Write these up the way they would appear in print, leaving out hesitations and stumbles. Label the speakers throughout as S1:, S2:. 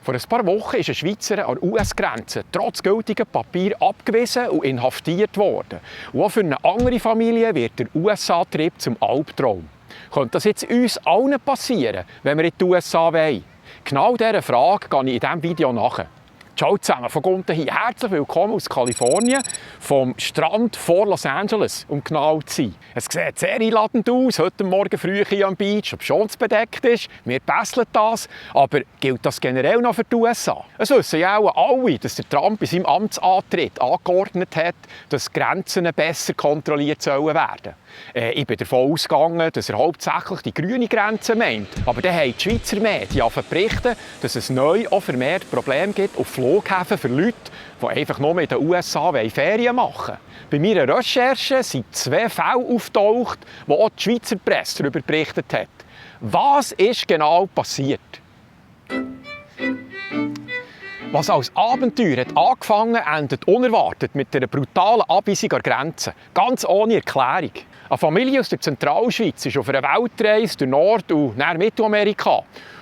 S1: Vor ein paar Wochen ist ein Schweizer an der US-Grenze trotz gültigem Papier abgewiesen und inhaftiert worden. Und auch für eine andere Familie wird der USA-Trip zum Albtraum. Könnte das jetzt uns allen passieren, wenn wir in die USA wollen? Genau dieser Frage gehe ich in diesem Video nach. Ciao zusammen, von unten hier herzlich willkommen aus Kalifornien, vom Strand vor Los Angeles, um genau zu sein. Es sieht sehr einladend aus, heute Morgen früh hier am Beach, ob schon bedeckt ist. Wir pässeln das, aber gilt das generell noch für die USA? Es wissen ja auch alle, dass der Trump bei seinem Amtsantritt angeordnet hat, dass Grenzen besser kontrolliert sollen werden. Ich bin davon ausgegangen, dass er hauptsächlich die grüne Grenze meint. Aber dann haben die Schweizer Medien berichten, dass es neu auch vermehrt Probleme gibt auf Flughäfen für Leute, die einfach nur in den USA Ferien machen wollen. Bei meiner Recherche sind 2 Fälle aufgetaucht, wo auch die Schweizer Presse darüber berichtet hat. Was ist genau passiert? Was als Abenteuer hat angefangen, endet unerwartet mit einer brutalen Abweisung an Grenzen. Ganz ohne Erklärung. Eine Familie aus der Zentralschweiz ist auf einer Weltreise durch Nord- und Mittelamerika.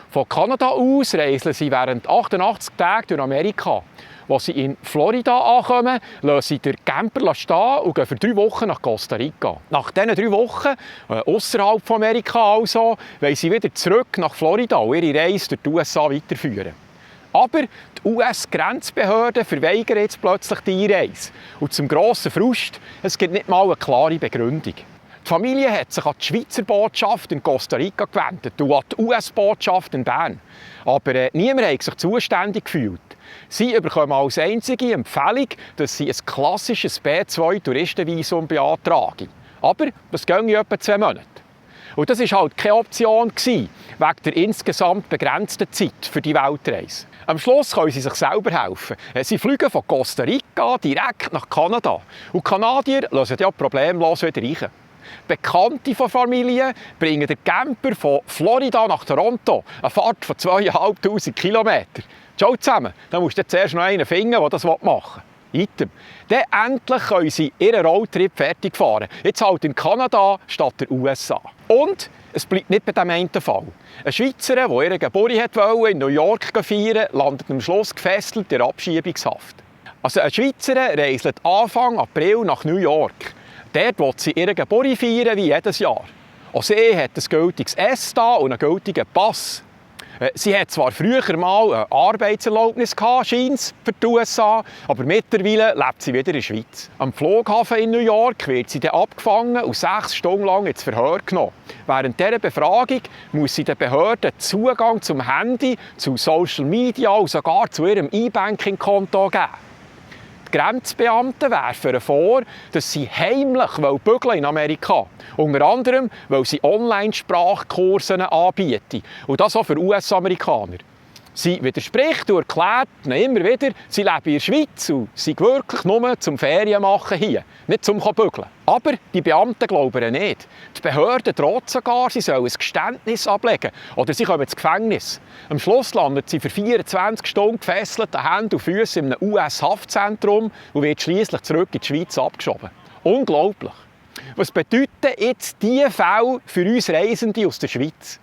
S1: Von Kanada aus reisen sie während 88 Tagen durch Amerika. Als sie in Florida ankommen, lassen sie den Camper stehen und gehen für 3 Wochen nach Costa Rica. Nach diesen 3 Wochen, ausserhalb von Amerika also, wollen sie wieder zurück nach Florida und ihre Reise durch die USA weiterführen. Aber die US-Grenzbehörden verweigern jetzt plötzlich die Einreise. Und zum grossen Frust, es gibt nicht mal eine klare Begründung. Die Familie hat sich an die Schweizer Botschaft in Costa Rica gewendet und an die US-Botschaft in Bern. Aber niemand hat sich zuständig gefühlt. Sie bekommen als einzige Empfehlung, dass sie ein klassisches B2-Touristenvisum beantragen. Aber das ging in etwa 2 Monate. Und das war halt keine Option, wegen der insgesamt begrenzten Zeit für die Weltreise. Am Schluss können sie sich selber helfen. Sie fliegen von Costa Rica direkt nach Kanada. Und die Kanadier lassen ja problemlos wieder rein. Bekannte von Familien bringen den Camper von Florida nach Toronto, eine Fahrt von 2500 Kilometern. Ciao zusammen, da musst du zuerst noch einen finden, der das machen will. Item. Dann endlich können sie ihren Roadtrip fertig fahren. Jetzt halt in Kanada statt der USA. Und es bleibt nicht bei diesem einen Fall. Ein Schweizer, der ihren Geburtstag in New York feiern wollte, landet am Schluss gefesselt in der Abschiebungshaft. Also ein Schweizer reist Anfang April nach New York. Dort will sie ihren Geburtstag feiern wie jedes Jahr. Auch sie hat ein gültiges ESTA und einen gültigen Pass. Sie hat zwar früher mal eine Arbeitserlaubnis gehabt, für die USA, aber mittlerweile lebt sie wieder in der Schweiz. Am Flughafen in New York wird sie dann abgefangen und 6 Stunden lang ins Verhör genommen. Während dieser Befragung muss sie den Behörden Zugang zum Handy, zu Social Media und sogar zu ihrem E-Banking-Konto geben. Die Grenzbeamten werfen ihr vor, dass sie heimlich bügeln in Amerika. Unter anderem, weil sie Online-Sprachkurse anbieten. Und das auch für US-Amerikaner. Sie widerspricht und erklärt immer wieder, sie lebe in der Schweiz und sei wirklich nur zum Ferien machen hier, nicht zum Bügeln. Aber die Beamten glauben ihr nicht. Die Behörden drohen sogar, sie sollen ein Geständnis ablegen oder sie kommen ins Gefängnis. Am Schluss landet sie für 24 Stunden gefesselt, an Händen und Füßen in einem US-Haftzentrum und wird schliesslich zurück in die Schweiz abgeschoben. Unglaublich. Was bedeuten jetzt diese Fälle für uns Reisende aus der Schweiz?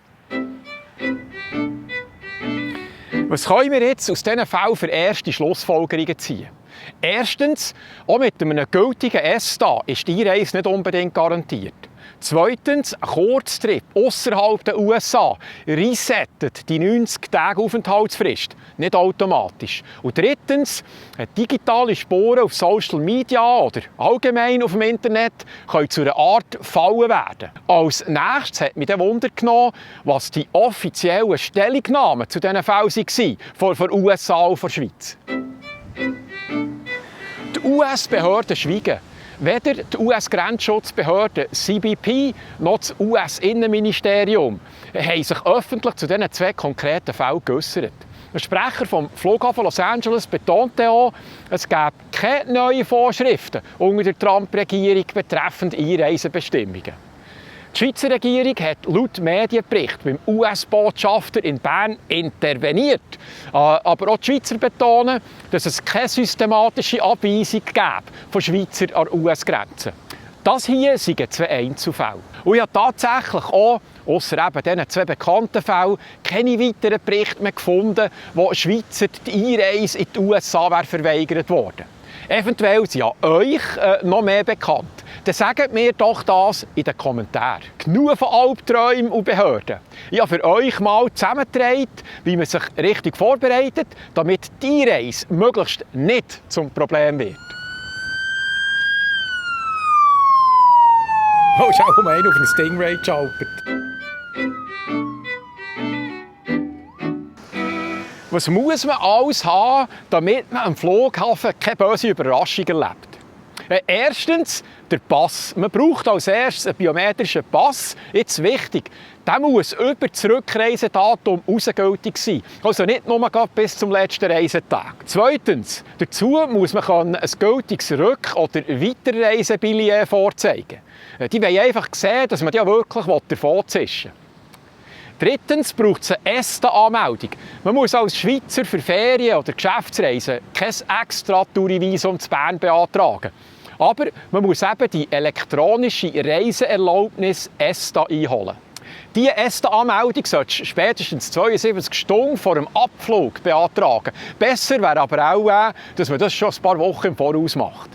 S1: Was können wir jetzt aus diesen Fällen für erste Schlussfolgerungen ziehen? Erstens, auch mit einem gültigen ESTA ist die Einreise nicht unbedingt garantiert. Zweitens, ein Kurztrip ausserhalb der USA resettet die 90 Tage Aufenthaltsfrist nicht automatisch. Und drittens, digitale Spuren auf Social Media oder allgemein auf dem Internet können zu einer Art Falle werden. Als nächstes hat mich dann Wunder genommen, was die offiziellen Stellungnahmen zu diesen Fällen waren von der USA und von der Schweiz. Die US-Behörden schweigen. Weder die US-Grenzschutzbehörde CBP noch das US-Innenministerium haben sich öffentlich zu diesen 2 konkreten Fällen geäussert. Ein Sprecher vom Flughafen Los Angeles betonte auch, es gebe keine neuen Vorschriften unter der Trump-Regierung betreffend Einreisebestimmungen. Die Schweizer Regierung hat laut Medienbericht beim US-Botschafter in Bern interveniert. Aber auch die Schweizer betonen, dass es keine systematische Abweisung gäbe von Schweizer an der US-Grenze. Das hier sind 2 Einzelfälle. Und ich habe tatsächlich auch Ausser eben diesen 2 bekannten Fällen keine weiteren Berichte mehr gefunden, wo Schweizer die Einreise in die USA verweigert worden. Eventuell sind ja euch noch mehr bekannt. Dann sagt mir doch das in den Kommentaren. Genug von Albträumen und Behörden. Ich habe für euch mal zusammengetragen, wie man sich richtig vorbereitet, damit die Reise möglichst nicht zum Problem wird. Oh, schau mal, einer auf einen Stingray geschaltet. Was muss man alles haben, damit man am Flughafen keine böse Überraschung erlebt? Erstens der Pass. Man braucht als erstes einen biometrischen Pass. Jetzt wichtig, der muss über das Rückreisedatum rausgültig sein. Also nicht nur bis zum letzten Reisetag. Zweitens, dazu muss man ein gültiges Rück- oder Weiterreisebillet vorzeigen. Die wollen einfach sehen, dass man ja wirklich davon zischen will. Drittens braucht es eine ESTA-Anmeldung. Man muss als Schweizer für Ferien- oder Geschäftsreisen kein extra Tourivisum zu Bern beantragen. Aber man muss eben die elektronische Reiseerlaubnis ESTA einholen. Diese ESTA-Anmeldung solltest du spätestens 72 Stunden vor dem Abflug beantragen. Besser wäre aber auch, dass man das schon ein paar Wochen im Voraus macht.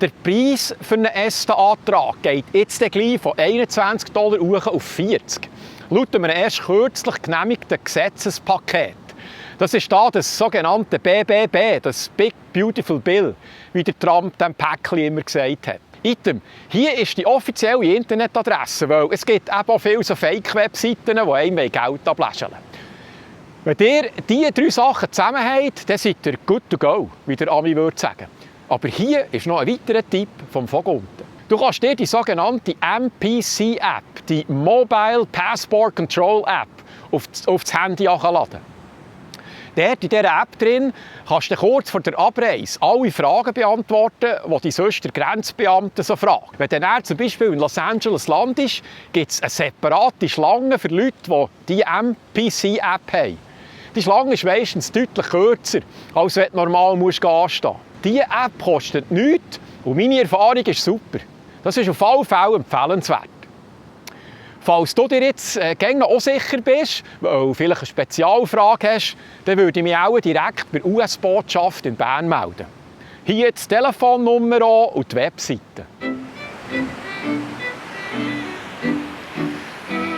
S1: Der Preis für einen ESTA-Antrag geht jetzt gleich von $21 hoch auf 40. Laut einem erst kürzlich genehmigten Gesetzespaket. Das ist da das sogenannte BBB, das Big Beautiful Bill, wie der Trump dem Päckchen immer gesagt hat. Item, hier ist die offizielle Internetadresse, weil es gibt eben auch viele so Fake-Webseiten, die einem Geld ablächeln. Wenn ihr diese 3 Sachen zusammen habt, dann seid ihr good to go, wie der Ami würde sagen. Aber hier ist noch ein weiterer Tipp vom Vogunten. Du kannst dir die sogenannte MPC-App, die Mobile Passport Control App, auf das Handy laden. Dort in dieser App drin kannst du kurz vor der Abreise alle Fragen beantworten, die die sonst der Grenzbeamte so fragt. Wenn du dann zum Beispiel in Los Angeles landest, gibt es eine separate Schlange für Leute, die diese MPC-App haben. Die Schlange ist meistens deutlich kürzer, als wenn du normal anstehen musst. Diese App kostet nichts und meine Erfahrung ist super. Das ist auf alle Fälle empfehlenswert. Falls du dir jetzt noch unsicher bist, weil du vielleicht eine Spezialfrage hast, dann würde ich mich auch direkt bei der US-Botschaft in Bern melden. Hier die Telefonnummer und die Webseite.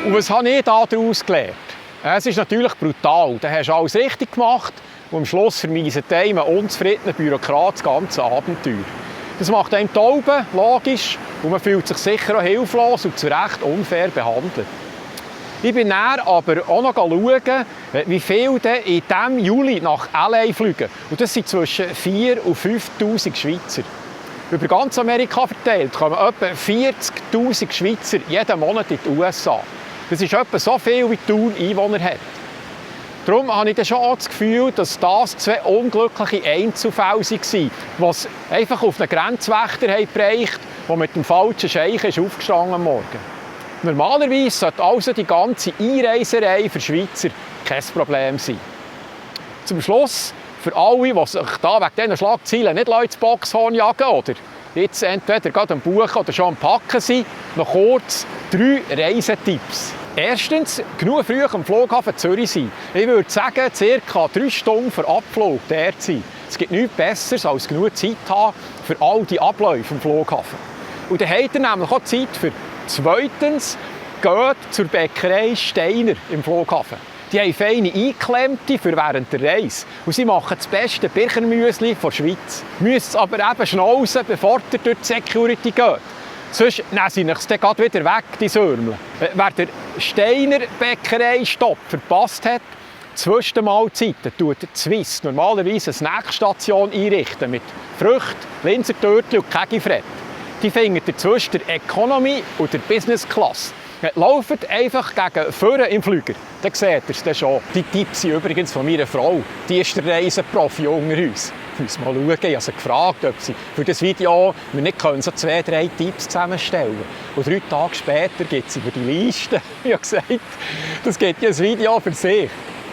S1: Und was habe ich daraus gelernt? Es ist natürlich brutal. Du hast alles richtig gemacht und am Schluss vermiesen einem unzufriedenen Bürokrat das ganze Abenteuer. Das macht einem Tauben, logisch, und man fühlt sich sicher auch hilflos und zu Recht unfair behandelt. Ich bin dann aber auch noch schauen, wie viele in diesem Juli nach LA fliegen. Und das sind zwischen 4.000 und 5.000 Schweizer. Über ganz Amerika verteilt kommen etwa 40.000 Schweizer jeden Monat in die USA. Das ist etwa so viel, wie Thun Einwohner hat. Darum habe ich dann schon auch das Gefühl, dass das 2 unglückliche Einzelfälle waren, was einfach auf einen Grenzwächter gebracht, der mit dem falschen Scheich aufgestanden am Morgen. Normalerweise sollte also die ganze Einreiserei für Schweizer kein Problem sein. Zum Schluss, für alle, die sich da wegen diesen Schlagzeilen nicht ins Boxhorn jagen oder jetzt entweder gerade am Buchen oder schon am Packen sind, noch kurz 3 Reisetipps. Erstens, genug früh am Flughafen Zürich sein. Ich würde sagen, ca. 3 Stunden vor Abflug dort sein. Es gibt nichts Besseres, als genug Zeit haben für all die Abläufe am Flughafen. Und dann habt ihr nämlich auch Zeit für zweitens, geht zur Bäckerei Steiner im Flughafen. Die haben feine Eingeklemmte für während der Reise. Und sie machen das beste Birchenmüsli der Schweiz. Müsst es aber eben schnauzen, bevor ihr durch die Security geht. Sonst nehmen sie es dann gerade wieder weg, die Sürmel. Wer der Steiner Bäckerei-Stopp verpasst hat, zwischen den Mahlzeiten tut die Swiss normalerweise eine Snackstation einrichten mit Früchten, Linsertörtchen und Kegifrett. Die findet ihr zwischen der Economy und der Business Class. Lauft einfach gegen vorne im Flüger, dann seht ihr es dann schon. Die Tipps sind übrigens von meiner Frau. Die ist der Reisenprofi unter uns. Ich muss mal schauen. Ich habe sie gefragt, ob sie für das Video wir nicht können, so 2, 3 Tipps zusammenstellen. Und 3 Tage später gibt sie über die Liste. Ich habe gesagt, das gibt ja ein Video für sich.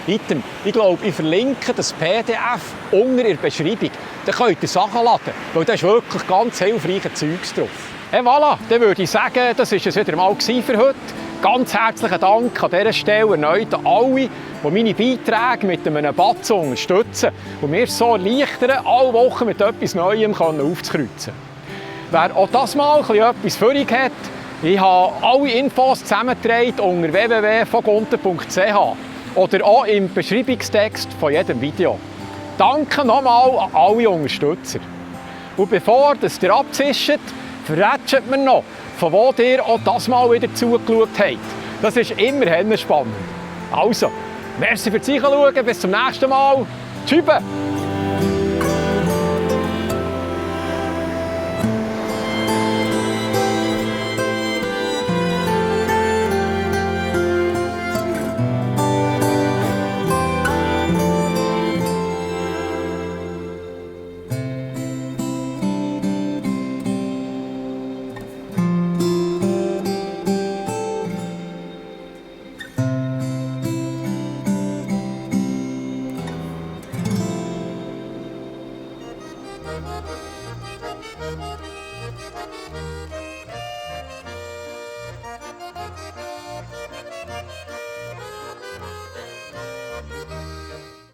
S1: Item. Ich glaube, ich verlinke das PDF unten in der Beschreibung. Dann könnt ihr Sachen laden, weil da ist wirklich ganz hilfreiches Zeugs drauf. Et voilà, dann würde ich sagen, das war es wieder mal für heute. Ganz herzlichen Dank an dieser Stelle erneut an alle, die meine Beiträge mit einem Batzen unterstützen und mir so erleichtern, alle Wochen mit etwas Neuem aufzukreuzen. Wer auch das Mal etwas für euch hat, ich habe alle Infos zusammengetragen unter www.vogunter.ch oder auch im Beschreibungstext von jedem Video. Danke nochmal an alle Unterstützer. Und bevor ihr abzischt, verrätschet mir noch, von wo ihr auch das Mal wieder zugeschaut habt. Das ist immer spannend. Also, merci fürs Zuschauen, bis zum nächsten Mal. Tschüss!